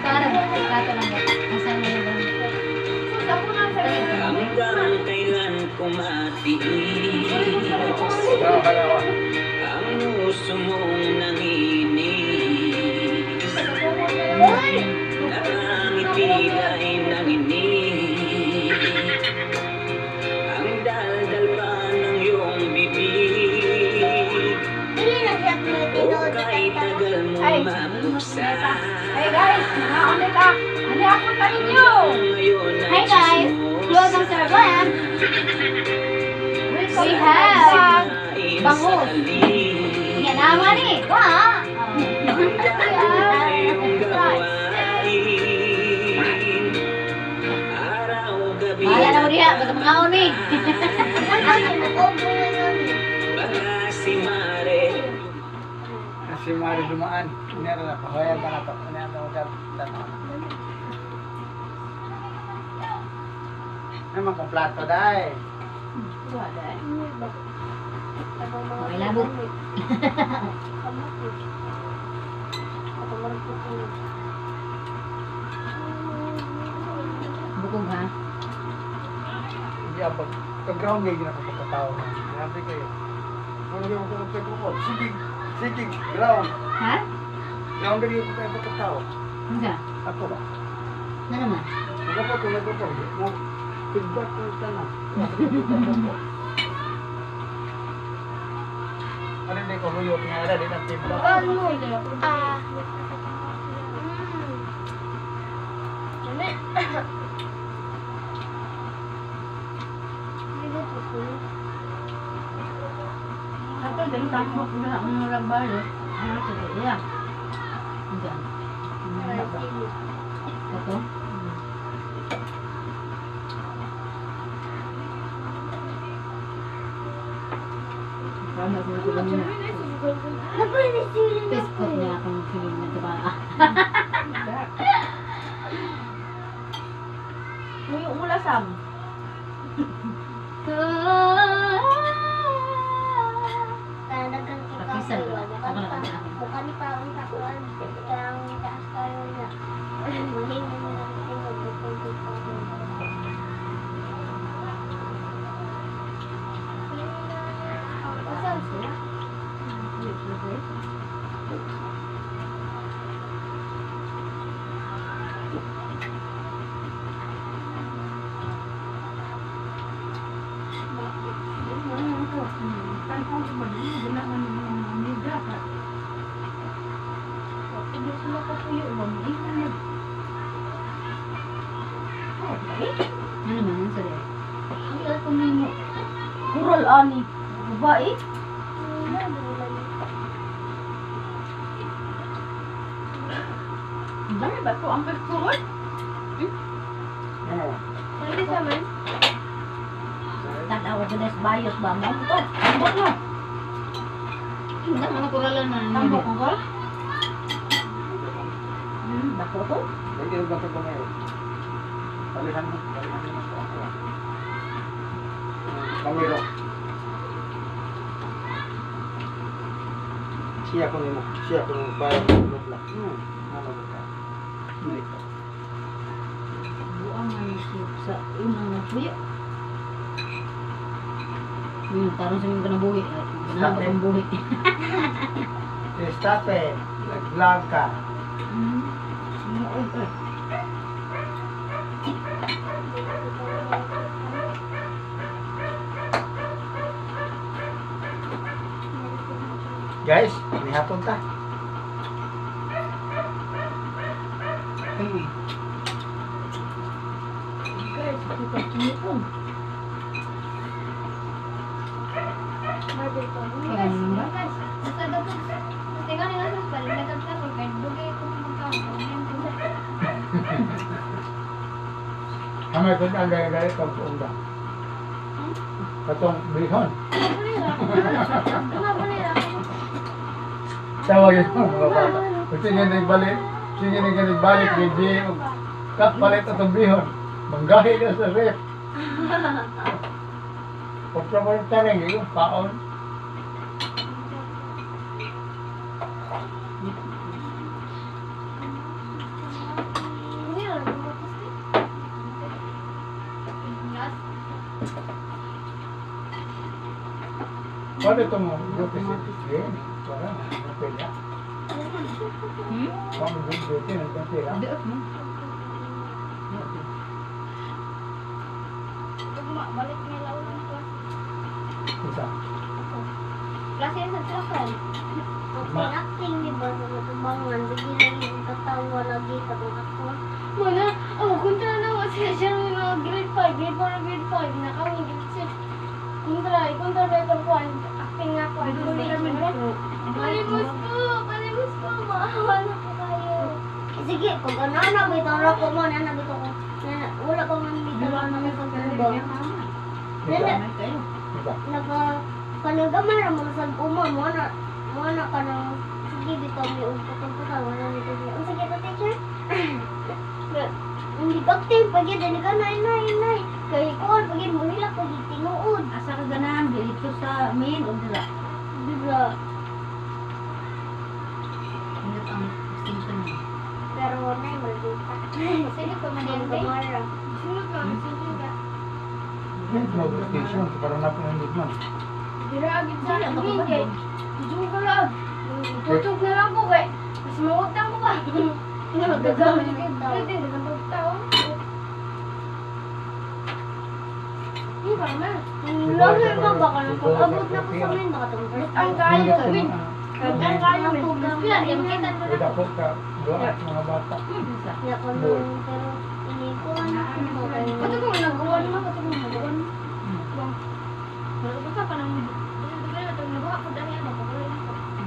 Para, plato lang ba? Asan mo ba? Hanggang kailan ko matiis Kalawa. ang puso mong nanginis, nakangiti ay nanginig, ang daldal pa ng iyong bibig, o kahit tagal mong Ay. mabuksan. Hey guys, mga ulit ah. Ano ako ta ninyo? Ngayon ay Hi guys! Welcome to our vlog! We have bangus. Yan naman eh! Wa! Bahala na mo diha, basta mga ni. Baka si Mare Si Mari dumaan. Inara na, pahoyan ka na to. Inara na ko tato. Naman kong plato dai. Okay, labot. Bukog ha? Hindi ako. Pag-ground ngayon ako pagkatao. Grabe kayo. Wala kayo ko. Sige, sige, ground. Ha? Ground kayo ko kayo pagkatao. Ano ka? Ako ba? Ano naman? Nagpo ko, nagpo ko. Mo feedback ko tanan. Ano hindi ko huyot nga ara di na feedback. Ah. Ato din tambok na ang murag balo. Ano to iya? Ano ka? Ito? Parang ko lang na. Facebook niya akong feeling na diba? Muyo mula sam. Pakisan ko lang. Ako na kanya ako. Mukha ni Paong takuan. Kang taas kayo na. Mahimo mo lang tingog. Asan sila? Tanong ko ba din guna man mga amiga ka. Hindi sila kapuyo ba mo ingon. Okay. Ano naman yun sa dere? Hindi ako nimo. Kural ani. Babae. Dami ba to ang pagkurol? Oo. Pwede sa man? Tanaw ko des bayos ba mo to? Tambok no. Hindi, mga kuralan man. Tambok ko kol. Dako to. Hindi ba ito ngayon? Palihan mo, palihan mo sa ako. Pamiro. Siya ko nimo, siya ko nimo bayad ng lubla. Ano ba ka? Hindi ka. Buang man sa unang nagpuyo. Tarong sa mga kanabuhi. Ganahan pa kong buhi. Stop eh. Nag-vlog ka. Sinuog eh. Guys, may hapon ta. Guys, ito pa. Basta dapat, tingnan nga sa palit, nagkatapos kahit dugay ko magkaon. Amay ko ang gaya-gaya kag unda. Katong bihon. Tawag yun mga bata. Kung sige nagbalik, sige nagbalik, hindi kapalit atong bihon. Manggahi na sa ref. Pagtrabaho taring, yung paon. Wala ito mo, duty si Jenny. Wala na, nagpila. Hmm? Wala mo duty, nagpila. Di off mo. Ugma, balik nila ulang klase. Isa. Klase sa trakan. Ma. Acting, di ba? Sa matubangan, lagi lagi ang katawa, lagi katong ako. Wala, oh, kontra na ako siya siya ng mga grade 5, grade 4, grade 5, nakawin, grade 6. Kontra, kontra ba itong kuwan? Acting nga kuwan. Palimos po, palimos po, maawa na po kayo. Sige, pag ano na, bitaw na ko mo, na bitaw ko. Na, wala pa man bitaw na sa tuba. Isa. May kayo. Isa. Naka, kanagamay ra mo sa uma, mo na ka nang, sige, bitaw mi og putol-putol, wala nito siya. Ang sige to, teacher. Hindi acting, pag yun, dali ka, nay, nay, nay. Kay kuwan, pag yun, muhilak, pag yun, tinuod. Asa ka ganahan dito sa main o dira. Diba? Ingat ang extension mo. Pero, nay, maldita. Sino pa man Ang yan, babe? gamara. Sino ka? Sino ka? Yan, station. Para na pinandig man. Dira agad sa akin, kay. Juga lang. Tutog na lang ko kay. Mas mawagtang ko ba? Nagagawa niyo kay Pwede, nagagawa. Hindi ba na? Lagi ba baka nang pag-abot na ko sa main, baka tong first Ang kayo, Win. Ang kayo, Win. Kaya, di makita mo na. Wala po ka. Doon at mga bata. Ya ko nung, pero inikuan ako ba kayo? Kato kung nagawa naman, kato kung nagawa naman. Pero basta pa nang nagawa ko dahil ano,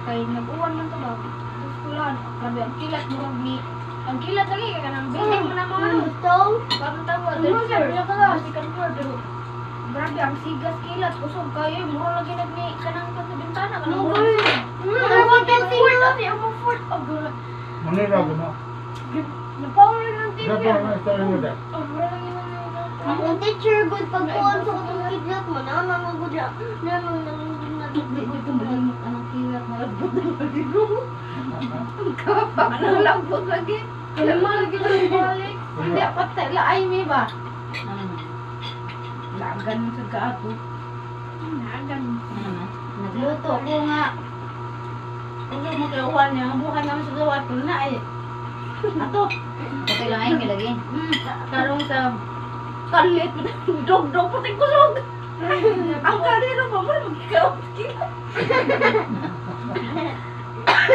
kay nag-uwan man to ba? Tapos kulan, grabe ang kilat mo ni ang kilat lagi kay kanang building mo na mga ano. Gusto? Parang tama, third floor, second floor, pero grabe ang sigas kilat, kusog kayo, mura lagi nag ni kanang sa bintana, kanang mura. Fourth, ate, ang fourth, oh, grabe. Manira ko na. Napower ng TV. Dapat na story mo dahil. Oh, mura lang yun ang Akong teacher good pagkuan sa katong kidlat mo na na good na na na na Di ko malimot anong kilat na lagbot ng maligo. Ang kapa ng lagbot lagi. Kalima lagi lang balik. Hindi patay la ay mi ba. Ano? Lagan mo sa kaato. Nagan. Ano? Nagluto ko nga. Ulo mo kay uwan niya, ang buhay naman sa gawa to na ay. Ato, Okay lang ay milagi. Karong sa kalit dog-dog pati kusog. Ang kaliro pa mo magikaw.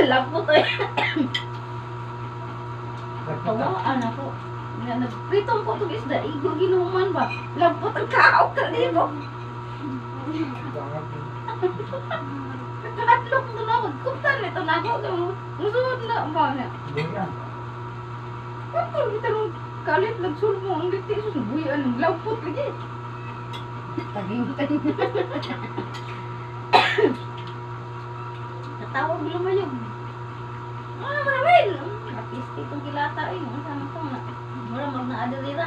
Lapot ay. Tawaan ako. Nga nagpritong ko itong isda, igo ginuman ba? Lampot ang kao kaliro. Nakatlok ko na ako. Kumtan ito na ako. Musunod na ba na? Buyan. Kato, kita nung kalit nagsulong mo ang liti. Sus, buyan ang lampot lagi. Taging tayo. Natawag lumayog. Ano naman naman? Artiste itong kilata eh. Ang sama ko na. Mura mag naadalira.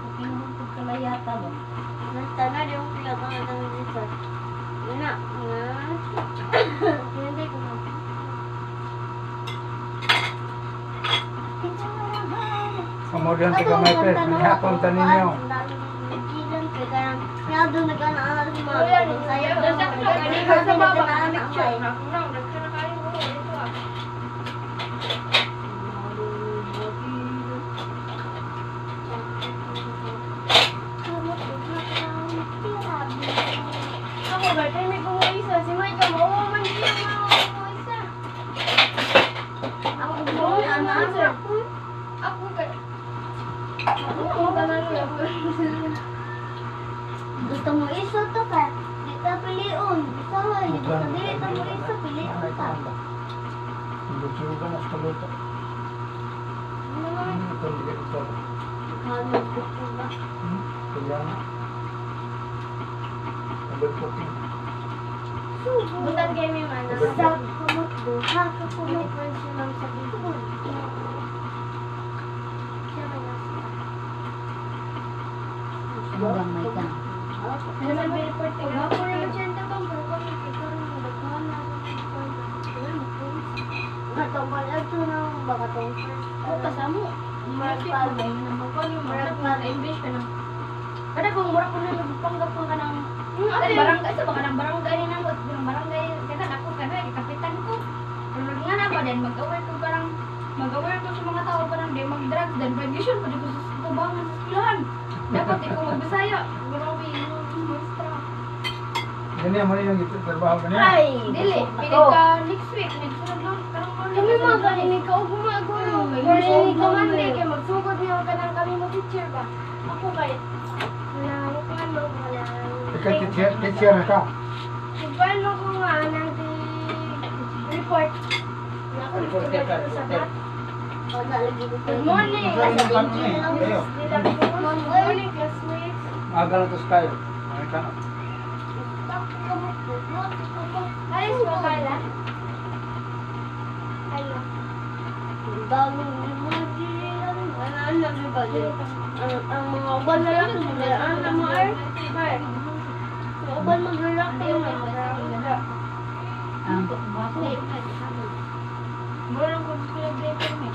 Okay naman pagkalayata ba? Nasta na yung kidlat ang atang dito. Na nga. Hinintay ko na. Kamodern sa gamay pe. Hapon ta ninyo. Nagkilan ka kanang Yado nagkanaan sa mga Wala, saya. Nasa Kasi baba, nagkanaan picture. ako. Ako na, nagka na kayo. Ito ah. Ako ba, tayo may kumuisa. Si Micah, mauwa man siya mga kumuisa. Ako ko Ano, sir? Ako kay... Ako ka na lang. Gusto mo iso to ka. Di ta pilion. Usahay. Gusto dili ta mo iso pilion ta. Gusto ka na sa luto. Ito hindi ito. Kano ko ba? Kaya na. Overcooking. Butan kay may mana. Sa kamot duha ka kumot man siya lang sa bihon. Siya man nasa. Hanggang may ka. Ano man may report ko? Ako naman siya ang tabang. Pero kami kay karon mo daghan na sa pagkain. Katong pag-adto na baka tong first. O, kasamo. Magpag May naman Kung yung murag na English ka ng kada kung murag ko na nagpanggap ko ka ng Ay, barangay sa baka ng barangay ni namo, ng barangay kada ako kana kapitan ko. Pero nga na ba din mag-aware ko parang mag-aware ko sa mga tao parang di mag-drugs then prohibition pwede ko sa tubangan sa eskwelahan. Dapat di ko magbisaya. Grabe yung maestra. Ganyan mo na yung trabaho ganyan. Ay, Dili, busog na pili ko. ka next week, next sunod lang, karang morning. Kami mga galing ka og gumaguro. Galing ka man kay magsugod niyo ka nang kami mo teacher ba. Ako kay nang kuan mo kanang Ikaw teacher, teacher ka. Kuan mo ko nga nang report. Na ako Reporter ka, reporter. Good morning. Masarap yung tanong eh. Kayo. Good morning, classmates. Aga na to sa kayo. Ay ka na. Alis mo pala. Ano? Ang mga uban na lang, ang na mga ay. Mga uban maglalaki yung mga. Ang baso. Mura lang ko sa break may.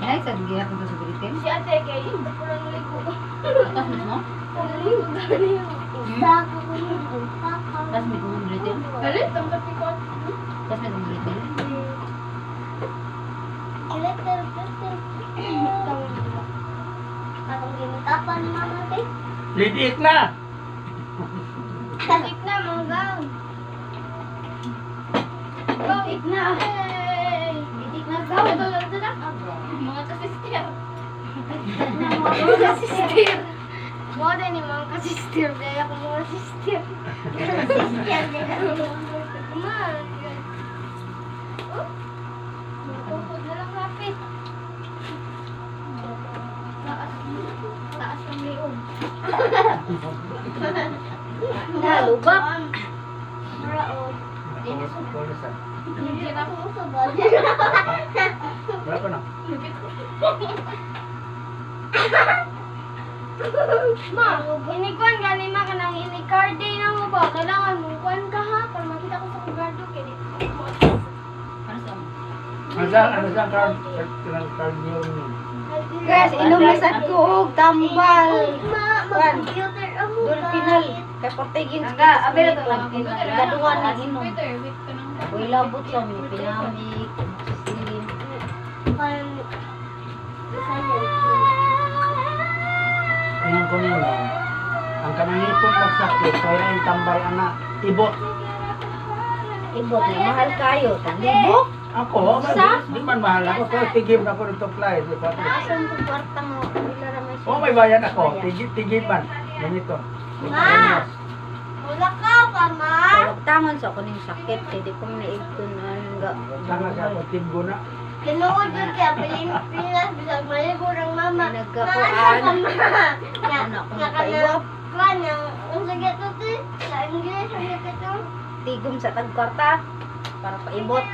Ay, sa gihapon ko sa Britain. Si ate kay kurang ligo. Atas mo? Kurang ligo gani. Isa ka ko yung paka. Tas may kong Britain. Galit ang kapikot. Tas may kong Britain. Glitter, glitter. Atong ginitapan ni mama te. Lidiit na! Tik na mga gaw. Tik na. Tik na gaw. Ito, ito na. Mga kasister. Mga kasister. Mo din ni mga kasister. Dahil ako mga sister. Sister din. Ma. Oh. Tukod na lang rapid. Taas. Taas ng liog. Nalubak. Mara o. Tulis ah. Hindi na. Ako sa bali. Wala pa na. Ma, inikuan gani ma kanang ini card day na mo ba? Kailangan mo kuan ka ha para makita ko sa kong gardo kay di. Ano sa mo? Ano sa card? Card card niyo niyo. Guys, inom na sad ko og tambal. Ma, mag-computer amo ka. Dolphinal. Kay Portegin. Angga, abel to. Kaduwa na inom. Twitter, wait ka nang. Uy, labot sa mi pinamik. Slim. Pan. Science. Ayun ko nila. Ang kanangipot magsakit, kaya ang tambal ana. Ibot. Ibot na mahal kayo. Tanibok. Ako, di man mahal ako. Pero tigim na ako ng tuklay. Di ba? Asan ko kwarta mo? Wala ra may Oh, may bayan ako. Tigim, tigim man. Ganito. Ma! Wala ka pa, ma. Tulog tangon sa ako ning sakit kay di ko naigton ang ga. Tanga siya ako, tiggo na. Tinuod yun kaya Pilipinas, bisag maligo ng mama. Nagkakuan. Ma, asa ka, ma? Nga, Ano ako nga ka na, nagpaiwap. kuan, ang sige to, te. Sa English, ang sige to. Tigom sa tagkwarta para paibot.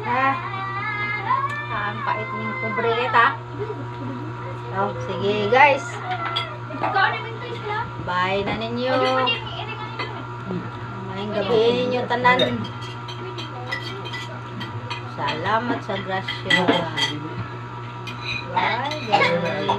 Ha? Ang pait ning pobre kita. Oh, sige guys. Ikaw na minto sila. Bye na ninyo. Pwede pa din i-ring Ngayong gabi ninyo tanan. Salamat sa grasya. Bye guys.